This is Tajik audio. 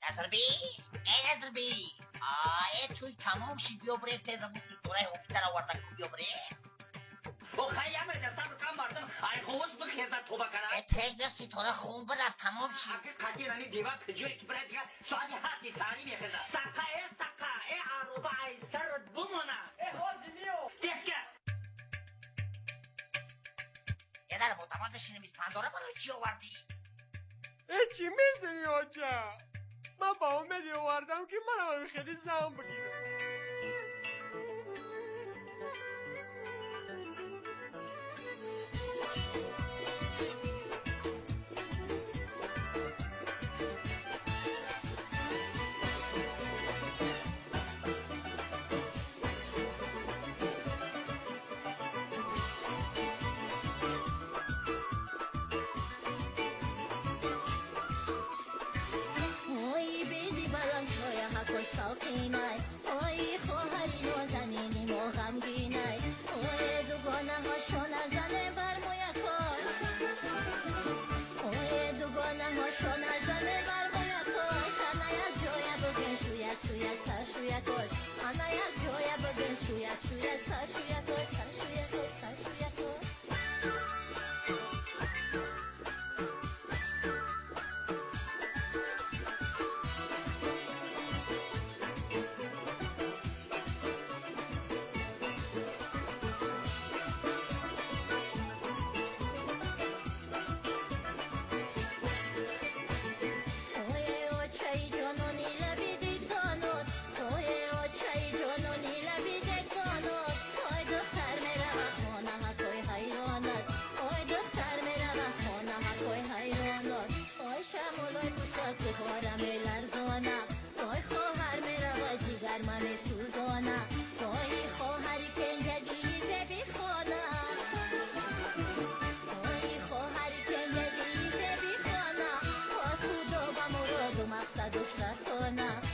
Назарби, эй Назарби, э туй тамом шид, биё бирем тез аму ситораи ҳофитара оварда ку, биё бирем. Охай ямеда сабр кан, мардум ай ховош бихеза, тоба кара. Э тез биё, ситора хун бирафт, тамом шид. Аки қадир ами бева куҷое ки бира, дига соати 7-и саҳарӣ мехеза. Сақа, э сақа, э ароба ай сарат бумона. Э ҳози миё. Теска. Е дар ботамат бишинем, испандора барои чӣ овардӣ? Э чӣ мезани, оча? Ман ба умеде овардам, ки манам хеле зан бигирам. Ой хоҳари нозанини мо ғамгинай, ой дугонаҳошо назане бар мӯякош, ой дугонаҳошо назане бар мӯякош. Ана як ҷоя бугин, шӯяк шӯяк сар шӯякош, ана як ҷоя бугин, шӯяк шӯяк сар шӯякош, сар шӯякош, сар шӯякош. Мақсадуш расона.